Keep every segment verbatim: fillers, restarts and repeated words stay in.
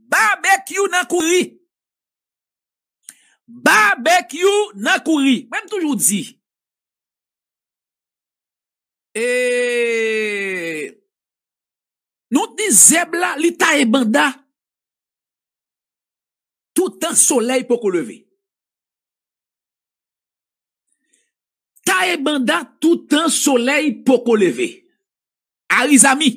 Babekyou nan kouri. Babekyou nan kouri. Mwen m toujou di, e, nou di zèb la, li taye banda toutan solèy poko leve. Taye banda toutan solèy poko leve. Arizami.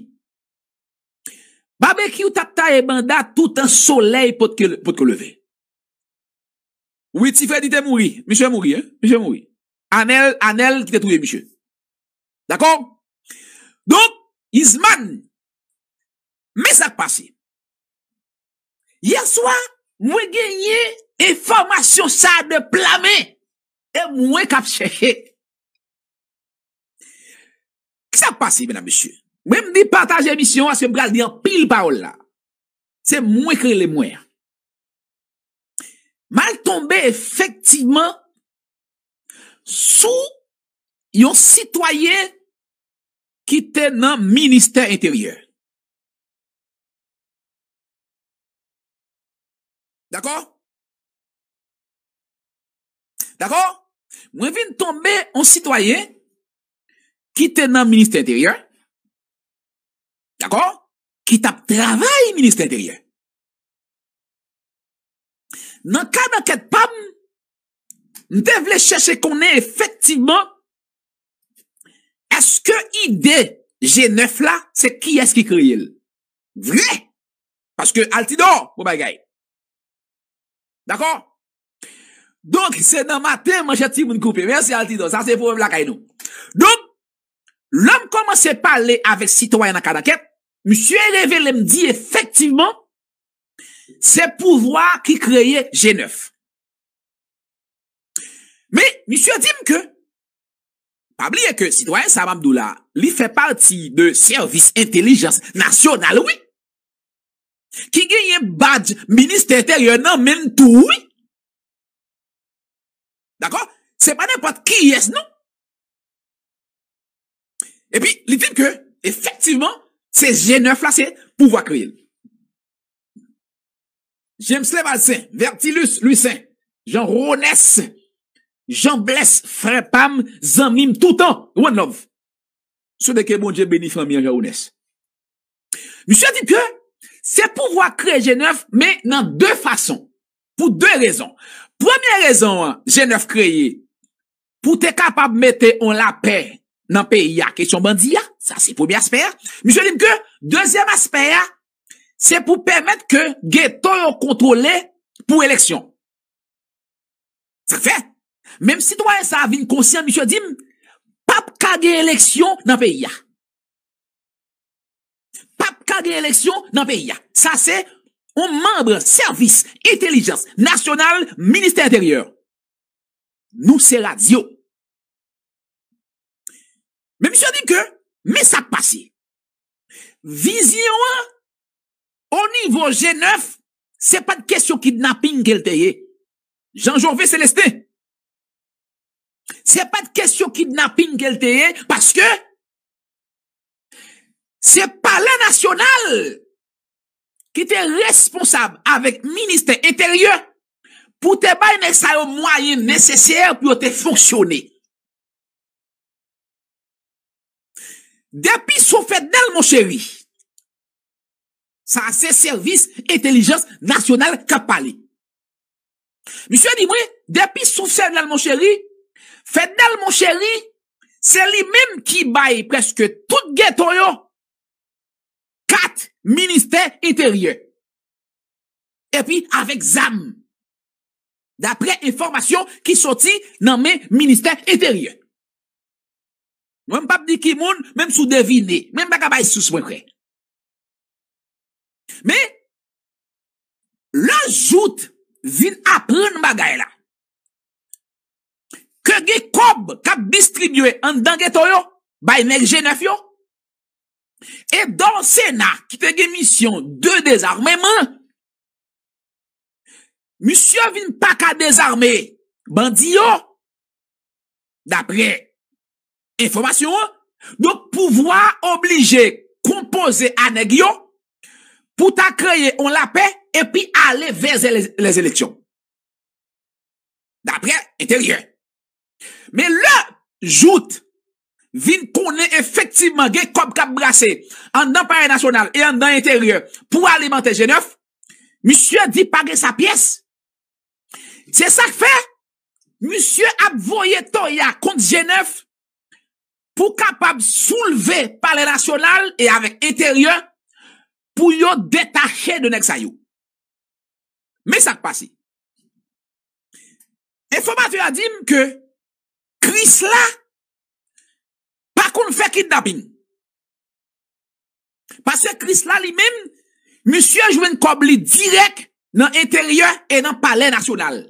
Babekyou t ap taye banda toutan solèy potko, potko leve. Wi, Ti Fredi te mouri. Misye mouri, hein? Misye mouri. Anèl, Anèl ki te touye misye. Dakò? Donk, Isman, men sa k pase. Yè swa, mwen genyen enfòmasyon sa de pla men. E mwen k ap chèche. Kisa k pase, medam, mesye? Mwen m di pataje emisyon an, paske m pral di anpil pawòl la. Se mwen k rele mwen an. M al tonbe efektivman sou yon sitwayen ki te nan ministè enteryè. Dakò? Dakò? Mwen vin tonbe yon sitwayen ki te nan ministè enteryè. Dakò? Ki t ap travay ministè enteryè. Nan kad ankèt pa m, m te vle chèche konnen efektivman, èske ide G nèf la, se kiyès ki kreye l? Vre! Paske Altidor, bon bagay. Dakò? Donk, se nan maten, manchèt timoun koupe. Mèsi, Altidor. Sa se pwoblèm lakay nou. Donk, lè m kòmanse pale avèk sitwayen nan kad ankèt, misye revele m di efektivman, se pouvwa ki kreye G nèf. Men, misye di m ke, pa bliye ke sitwayen sa m ap di w la, li fè pati de sèvis entèlijans nasyonal, wi. Ki genyen badj ministè enteryè nan men l tou, wi. Dakò? Se pa nenpòt kiyès, non. Epi, li di m ke, efektivman, se G nèf la, se pouvwa kreye l. James Levalsin, Vertilus Louissaint, Jean Ronès, Jean Blès, frè pa m, zanmi m toutan, one love. Swete ke Bondye beni fanmi an, Jean Ronès. Misye di ke se pouvwa kreye G nèf, men nan de fason. Pou de rezon. Premye rezon an, G nèf kreye pou te kapab mete on lapè nan peyi a, kesyon bandi a. Sa se premye aspè a. Misye di m ke dezyèm aspè a, se pou pèmèt ke geto yo kontwole pou eleksyon. Sa k fè, menm sitwayen sa a vin konsyan, misye di m, p ap ka gen eleksyon nan peyi a. P ap ka gen eleksyon nan peyi a. Sa se yon manm sèvis entèlijans nasyonal ministè enteryè. Nou se radyo. Men misye di ke, men sa k pase. Vizyon an, o nivo G nèf, se pa t kesyon kidnaping ke l te ye. Jean Jove Célestin. Se pa t kesyon kidnaping ke l te ye, paske se palè nasyonal ki te responsab avèk ministè enteryè pou te bay nèg sa yo mwayen nesesè pou yo te fonksyone. Depi sou Fednel Monchéry, sa se sèvis entèlijans nasyonal k ap pale. Misye di mwen, depi sou Fednel Monchéry, Fednel Monchéry, se li menm ki bay prèske tout geto yo kat ministè enteryè. Epi avèk zam. Daprè enfòmasyon ki soti nan men ministè enteryè. Mwen m p ap di ki moun, men m sou devine. Men m pa ka bay sous mwen kwè. Men, lè jout vin aprann bagay la, ke gen kòb k ap distribye anndan geto yo, bay nèg G nèf yo, e Dòsena ki te gen misyon de dezameman, misye vin pa ka dezame bandi yo, daprè enfòmasyon an. Donk, pouvwa a oblije konpoze a nèg yo pou ta kreye yon lapè epi ale vè lè, lè eleksyon. Daprè Enteryè. Men lè Jouthe vin konnen efektivman gen kòb k ap brase anndan Palè Nasyonal e anndan Enteryè pou alimante G nèf, misye di pa gen sa pyès. Se sa k fè misye ap voye toya kont G nèf pou kapab soulve Palè Nasyonal e avèk Enteryè pou yo detache de nèg sa yo. Men sa k pase. Enfòmatè a di m ke Krisla pa konn fè kidnaping. Paske Krisla li menm, misye jwenn kòb li dirèk nan Enteryè e nan Palè Nasyonal.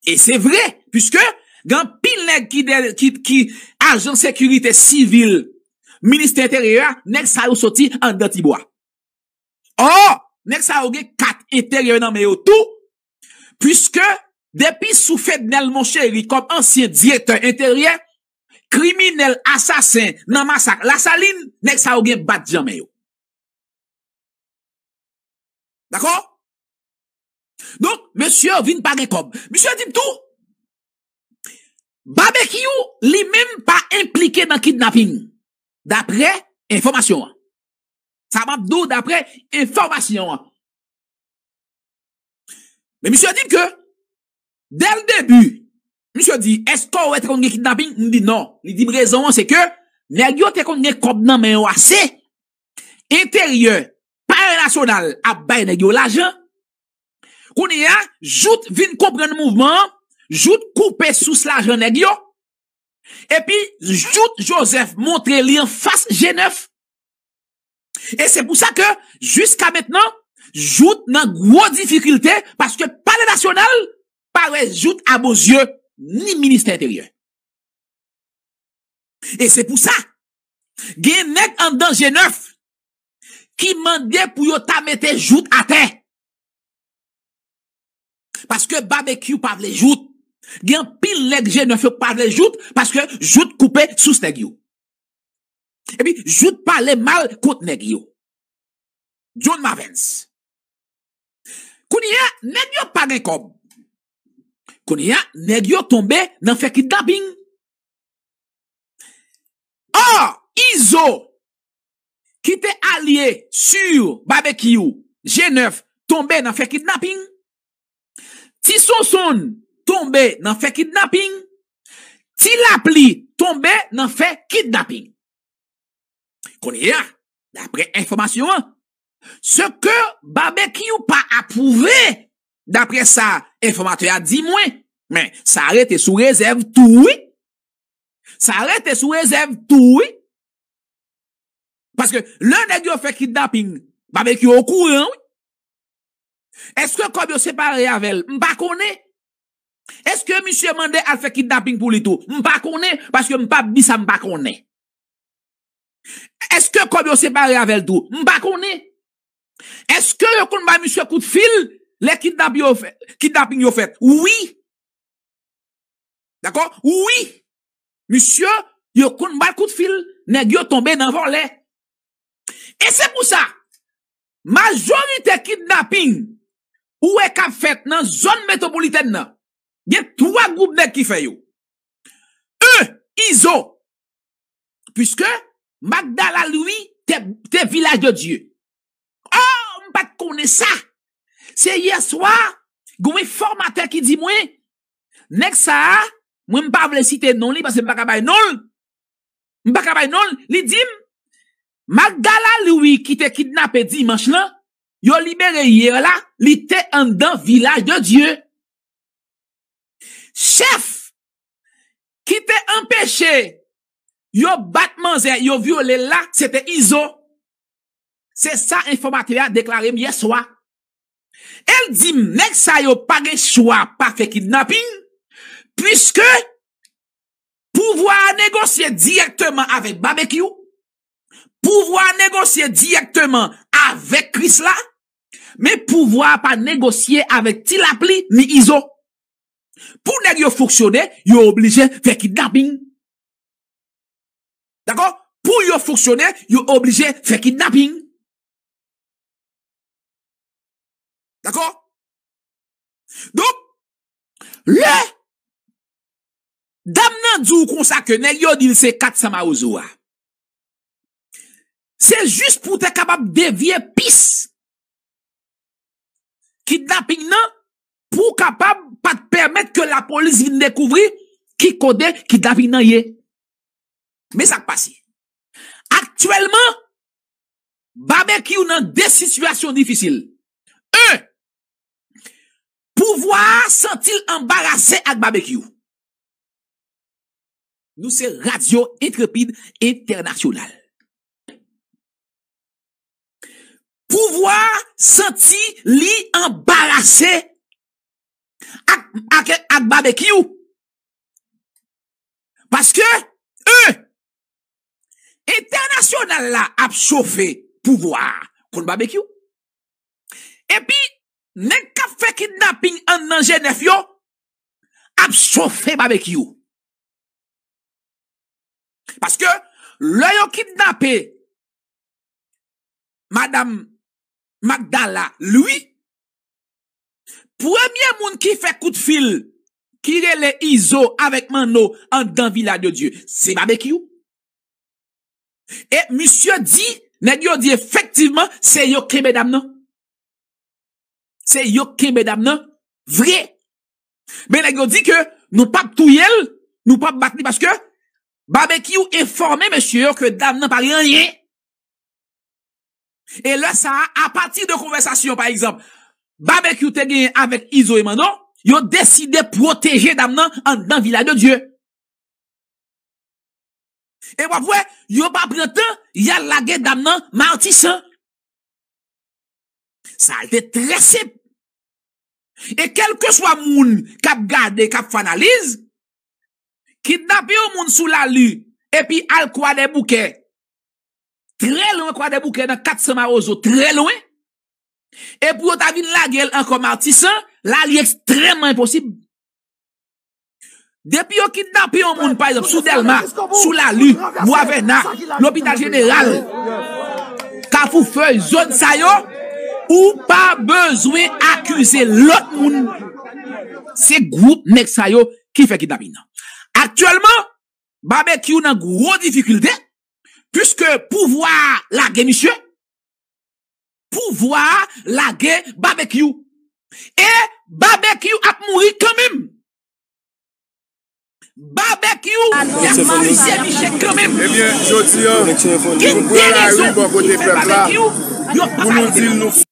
E se vre, piske gen anpil nèg ki, de, ki, ki ajan sekirite sivil Ministè Enteryè a, nèg sa yo soti anndan Tibwa. Ò, nèg sa yo gen kat Enteryè nan men yo tou, piske depi sou Fednel Monchéry kòm ansyen direktè Enteryè, kriminèl asasen nan masak Lasalin, nèg sa yo gen badj nan men yo. Dakò? Donk, mesye yo vin pa gen kòb. Misye di m tou, Babekyou li menm pa enplike nan kidnaping, daprè enfòmasyon an. Sa m ap di w daprè enfòmasyon an. Men misye di m ke, dè l debi, misye di, èske w wè te konn gen kidnaping? M di non. Li di m rezon an se ke nèg yo te konn gen kòb nan men yo ase. Enteryè, Palè Nasyonal ap bay nèg yo lajan. Kounye a, Jouthe vin konprann mouvman an, Jouthe koupe sous lajan nèg yo. Epi, Jouthe Joseph montre li anfas G nèf. E se pou sa ke, jiska mentnan, Jouthe nan gwo difikilte, paske Palè Nasyonal pa wè Jouthe a bon zye, ni Ministè Enteryè. E se pou sa, gen nèg anndan G nèf ki mande pou yo ta mete Jouthe atè. Paske Babekyou pa vle Jouthe. Gen anpil nèg G nèf yo pa vle Jouthe, paske Jouthe koupe sous nèg yo. Epi, Jouthe pale mal kont nèg yo. John Mavens. Kounye a, nèg yo pa gen kòb. Kounye a, nèg yo tonbe nan fè kidnaping. Ò, Izo, ki te alye Sur, Babekyou, G nèf, tonbe nan fè kidnaping. Ti Sonson tonbe nan fè kidnaping. Ti Lapli tonbe nan fè kidnaping. Kounye a, daprè enfòmasyon an, se ke Babekyou pa apwouve, daprè sa enfòmatè a di mwen, men sa rete sou rezèv tou wi. Sa rete sou rezèv tou wi. Paske lè nèg yo fè kidnaping, Babekyou okouran wi. Èske kòb yo separe avè l? M pa konnen. Èske misye mande al fè kidnaping pou li tou? M pa konnen, paske m p ap di sa m pa konnen. Èske kòb yo separe avè l tou? M pa konnen. Èske yo konn bay misye kout fil lè kidnap yo fè, kidnaping yo fèt? Wi. Dakò? Wi. Misye, yo konn ba l kout fil, nèg yo tonbe nan vòlè. E se pou sa, majorite kidnaping ou wè k ap fèt nan zòn metwopolitèn nan, gen twa gwoup nèg ki fè yo. Un, Izo. Puiske Magdala Louis te, te Vilaj de Dye. Oh, m pa t konnen sa. Se yè swa, gen yon enfòmatè ki di mwen, nèg sa a, mwen m pa vle site non li, paske m pa ka bay non l. M pa ka bay non l. Li di m, Magdala Louis ki te kidnape dimanch lan, yo libere yè la, li te anndan Vilaj de Dye. Chèf ki te anpeche yo bat manzè, yo vyole l la, se te Izo. Se sa enfòmatè a deklare m yè swa. E l di m, nèg sa yo pa gen chwa pa fè kidnaping, puiske pouvwa a negosye dirèkteman avèk Babekyou, pouvwa a negosye dirèkteman avèk Krisla, men pouvwa a pa negosye avèk Ti Lapli ni Izo. Pou nèg yo fonksyone, yo oblije fè kidnaping. Dakò? Pou yo fonksyone, yo oblije fè kidnaping. Dakò? Donk, lè dam nan di w konsa ke nèg yo di l se kat san mawozo a, se jis pou w te kapab devye pis kidnaping nan, pou w kapab pa t pèmèt ke lapolis vin dekouvri ki kote kidnaping nan ye. Men sa k pase. Aktyèlman, Babekyou nan de sitiyasyon difisil. En, pouvwa a santi l anbarase ak Babekyou. Nou se Radyo Entrepid Entènasyonal. Pouvwa a santi li anbarase ak, ak, ak Babekyou. Paske, en, entènasyonal la ap chofe pouvwa a kont Babekyou. Epi, nèg k ap fè kidnaping anndan G nèf yo ap chofe Babekyou. Paske, lè yo kidnape Madam Magdala Louis, premye moun ki fè kout fil, ki rele Izo avèk Manno anndan Vila de Dye, se Babekyou. E misye di, nèg yo di efektivman, se yo kenbe dam nan. Se yo kenbe dam nan vre. Men nèg yo di ke nou p ap touye l, nou p ap bat li paske Babekyou enfòme mesye yo ke dam nan pa gen anyen. E lè sa a, apati de konvèsasyon, pa egzanp, Babekyou te genyen avèk Izo e Manno, yo deside pwoteje dam nan anndan Vila de Dye. E w ap wè, yo pa pran tan, y al lage dam nan Matisan. Sa a te trè senp. E kèlkeswa moun k ap gade, k ap fè analiz, kidnape yon moun sou Lali, epi al Kwadèboukè, trè lwen Kwadèboukè, nan kat san Mawozo, trè lwen, e pou yo ta vin lage l ankò Matisan, la li ekstrèmman enposib. Depi yo kidnape yon moun, pa egzanp, sou Dèlma, sou Lali, Bwa Vèna, Lopital Jeneral, Kafou Fèy, zòn sa yo, ou pa bezwen akize lòt moun. Se gwoup nèg sa yo ki fè kidnaping nan. Aktyèlman, Babekyou nan gwo difikilte, piske pouvwa a lage misye, pouvwa a lage Babekyou. E Babekyou ap mouri kanmenm. Babekyou, y ap fizye misye kanmenm. Ebyen, jodi a, gen de rezon ki fè Babekyou, yo pa pou nou di l nou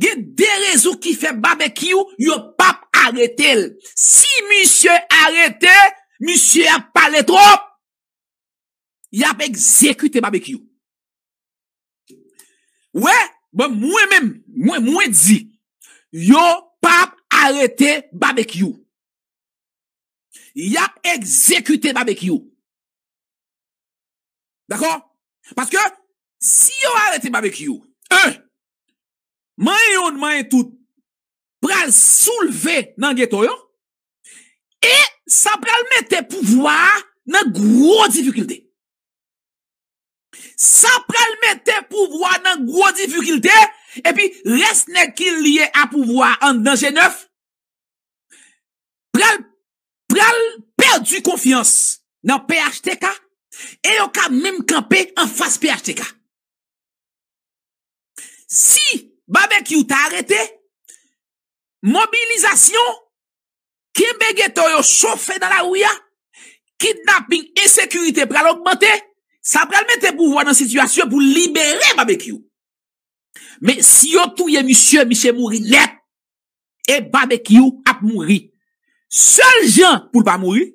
Gen de rezon ki fè Babekyou yo p ap arete l. Si misye arete, misye ap pale twòp. Y ap egzekite Babekyou. Wè, bon, mwen menm, mwen, mwen di, yo p ap arete Babekyou. Y ap egzekite Babekyou. Dakò? Paske si yo arete Babekyou, en, manyen youn, manyen tout pral soulve nan geto yo, e sa pral mete pouvwa a nan gwo difikilte. Sa pral mete pouvwa nan gwo difikilte, epi rès nèg ki lye a pouvwa anndan G nèf pral, pral pèdi konfyans nan P H T K, e yo ka menm kanpe anfas P H T K. Si Babekyou ta arete, mobilizasyon, kenbe geto yo chofe nan lari a, kidnaping, ensekirite pral ogmante, sa pral mete pouvwa nan sitiyasyon pou libere Babekyou. Men si yo touye misye, misye mouri nèt. E Babekyou ap mouri. Sèl jan pou l pa mouri,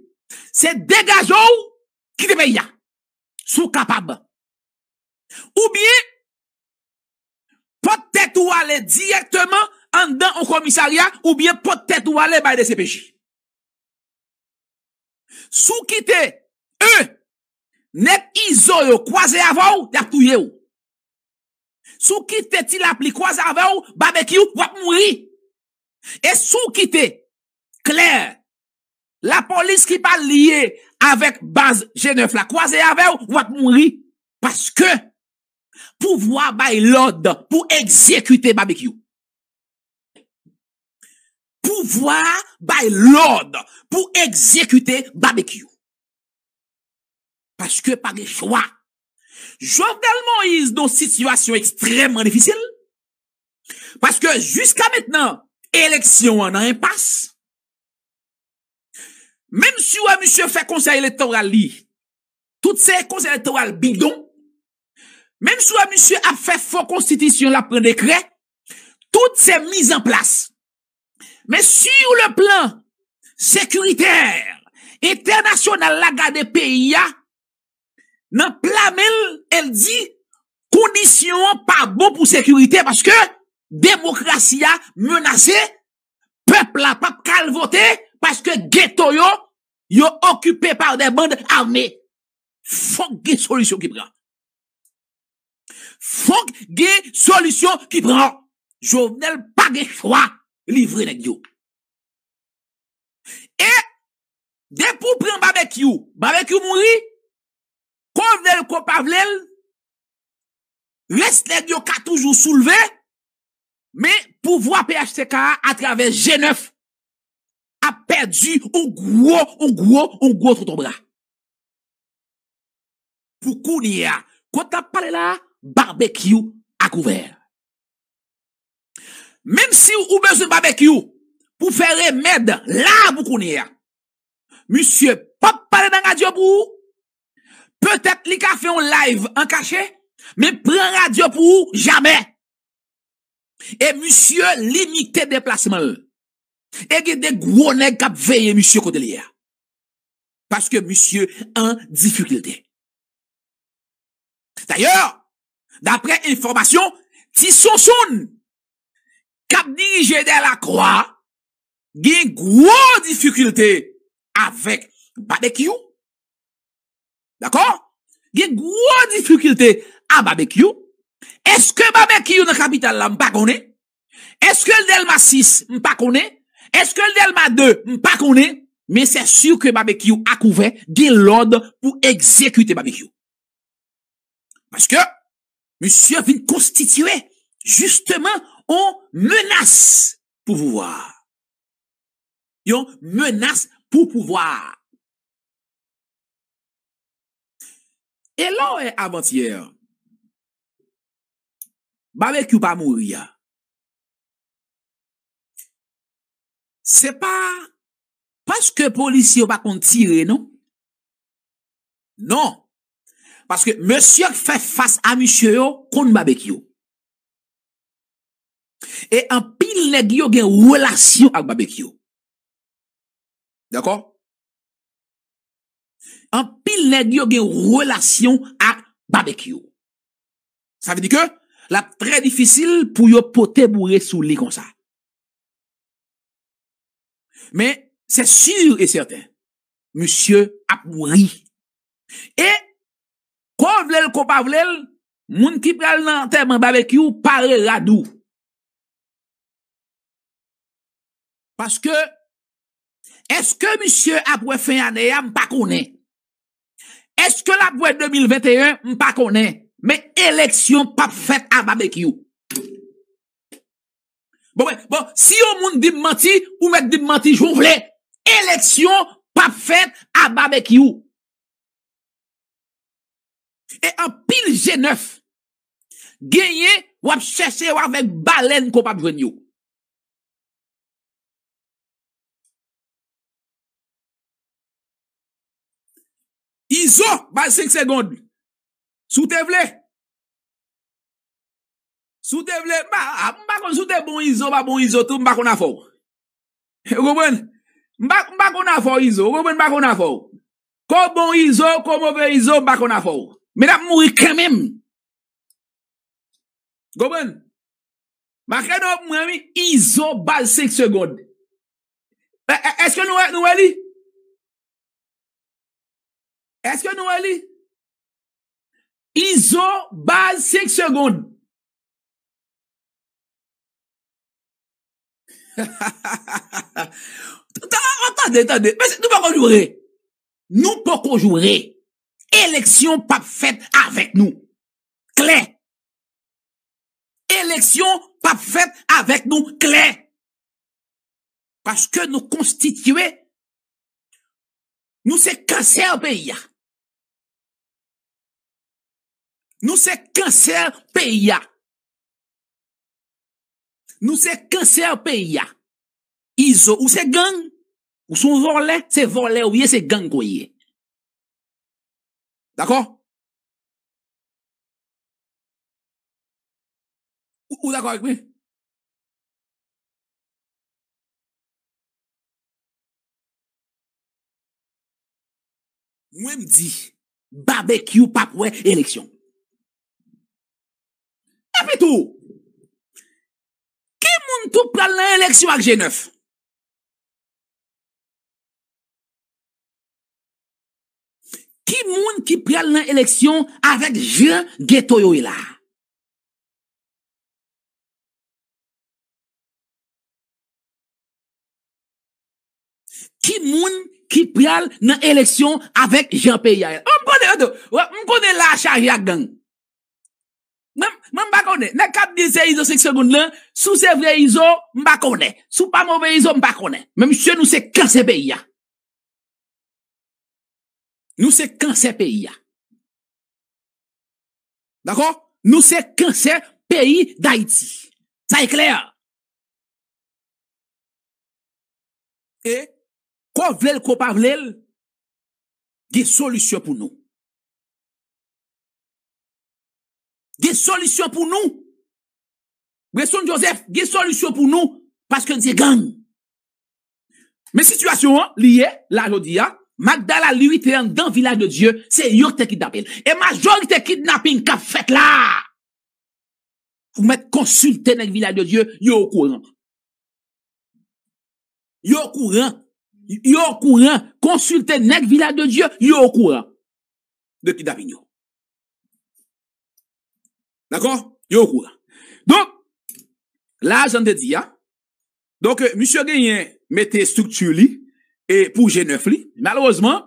se degaje w, kite peyi a. Si w kapab. Oubyen, pot tèt ou ale dirèkteman anndan yon komisarya, oubyen pot tèt ou ale bay D C P J. Si w kite, en, nèg Izo yo kwaze avè w, y ap touye w. Si w kite Ti Lapli kwaze avè w, Babekyou, w ap mouri. E si w kite Klè, lapolis ki pa lye avèk baz G nèf la kwaze avè w, w ap mouri. Paske Pouvwa bay lòd pou egzekite Babekyou. Pouvwa bay lòd pou egzekite Babekyou. Paske pa gen chwa. Jovenel Moïse nan sitiyasyon ekstrèmman difisil. Paske jiska mentnan, eleksyon an nan enpas. Menm si w wè misye fè konsèy elektoral li, tout se konsèy elektoral bidon. Menm si w wè misye ap fè fo konstitisyon, l ap pran dekrè, tout se mizanplas. Men sur le plan sécuritaire, entènasyonal la gade peyi a, nan pla men l, e l di, kondisyon an pa bon pou sekirite paske demokrasi a menase, pèp la p ap ka al vote paske geto yo, yo okipe pa de band ame. Fòk gen solisyon ki pran. Fòk gen solisyon ki pran. Jovenel pa gen chwa, livre nèg yo. E depi w pran Babekyou, Babekyou mouri, ko vle l, ko pa vle l, rès nèg yo ka toujou soulve, men pouvwa P H T K a, atravè G nèf, ap pèdi yon gwo, yon gwo, yon gwo tonton bra. Pou kounye a, kote n ap pale la, Babekyou akouvè. Menm si ou bezwen Babekyou pou fè remèd la pou kounye a, misye p ap pale nan radyo pou ou. Petèt li ka fè yon live an kache, men pran radyo pou ou, jamè. E misye limite deplasman l. E gen de gwo nèg k ap veye misye kote l ye a. Paske misye an difikilte. Dayè, daprè enfòmasyon, Ti Sonsonn k ap dirije Dèlakwa gen gwo difikilte avèk Babekyou. Dakò? Gen gwo difikilte a Babekyou. Èske Babekyou nan kapital la? M pa konnen. Èske l Dèlma sis? M pa konnen. Èske l Dèlma de? M pa konnen. Men se si ke Babekyou akouvè, gen lòd pou egzekite Babekyou. Paske misye vin konstitye jisteman yon menas pou pouvwa a. Yon menas pou pouvwa a. E lè w wè avantyè, Babekyou pa mouri a, se pa paske polisye yo pa konn tire, non. Non. Paske mesye k fè fas a misye yo konn Babekyou. E anpil nèg yo gen relasyon ak Babekyou. Dakò? Anpil nèg yo gen relasyon ak Babekyou. Sa vle di ke l ap trè difisil pou yo pote boure sou li konsa. Men, se si e sèten, misye ap mouri. E, ko vle l, ko pa vle l, moun ki pral nan antèman Babekyou, pare rad ou. Paske, èske misye ap wè fen ane a? M pa konnen. Èske l ap wè de mil venteyen? M pa konnen. Men eleksyon p ap fèt a Babekyou. Bon, bon, bon, si yon moun di m manti, ou mèt di m manti jan w vle. Eleksyon p ap fèt a Babekyou. E anpil G nèf genyen, w ap chèche yo avèk balèn ke w p ap jwenn yo. Izo, baz senk segonn. Si w te vle. Si w te vle, m pa, a, m pa konn si w te bon Izo, pa bon Izo tou, m pa konn afè w. Ou konprann? M pa, m pa konn afè w Izo, ou konprann, m pa konn afè w. Ko bon Izo, ko move Izo, m pa konn afè w. Men n ap mouri kanmenm. Konprann? Make non pou mwen wi, Izo baz senk segonn. È, è, èske nou wè, nou wè li? Èske nou wè li? Izo baz senk segonn. Ta-, tande, tande. Mesye, nou poko joure. Nou poko joure. Eleksyon p ap fèt avèk nou. Klè. Eleksyon p ap fèt avèk nou klè. Paske nou konstitye, nou se kansè peyi a. Nou se kansè peyi a. Nou se kansè peyi a. Izo, ou se gang. Ou se yon vòlè, se vòlè ou ye, se gang ou ye. Dakò? Ou, ou dakò avèk mwen? Mwen m di, Babekyou p ap wè eleksyon. Epi tou, ki moun tou pral nan eleksyon ak G nèf? Ki moun ki pral nan eleksyon avèk jan geto yo ye la? Ki moun ki pral nan eleksyon avèk jan peyi a ye? Oh, m konnen, m konnen la chaje ak gang. Mwen, mwen m pa konnen. Nèg k ap di se Izo senk segonn lan, si w se vre Izo, m pa konnen. Si w pa move Izo, m pa konnen. Men mesye, nou se kansè peyi a. Nou se kansè peyi a. Dakò? Nou se kansè peyi Dayiti. Sa e klè. E, ko vle l, ko pa vle l, gen solisyon pou nou. Gen solisyon pou nou. Bresson Joseph, gen solisyon pou nou, paske n se gang. Men sitiyasyon an, li ye, la jodi a, Magdala, li, li te anndan Vilaj de Dye, se yo ki te kidnape l. E majorite kidnaping k ap fèt la, ou mèt konsilte nèg Vilaj de Dye, yo okouran. Yo okouran. Yo okouran. Konsilte nèg Vilaj de Dye, yo okouran de kidnaping yo. Dakò? Yo okouran. Donk, la, jan n te di a, donk, eh, misye genyen mete estrikti li e pou G nèf li. Malerezman,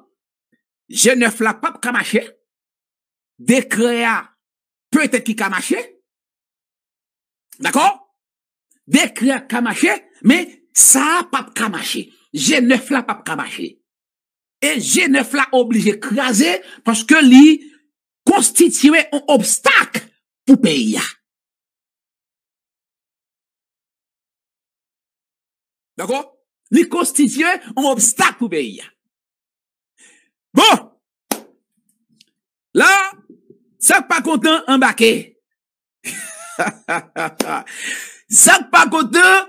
G nèf la p ap ka mache. Dekrè a petèt ki ka mache. Dakò? Dekrè a ka mache, men sa a p ap ka mache. G nèf la p ap ka mache. E G nèf la oblije kraze paske li konstitye yon obstak pou peyi a. Dakò? Li konstitye yon obstak pou peyi a. Bon! La, sa k pa kontan anbake. Sa k pa kontan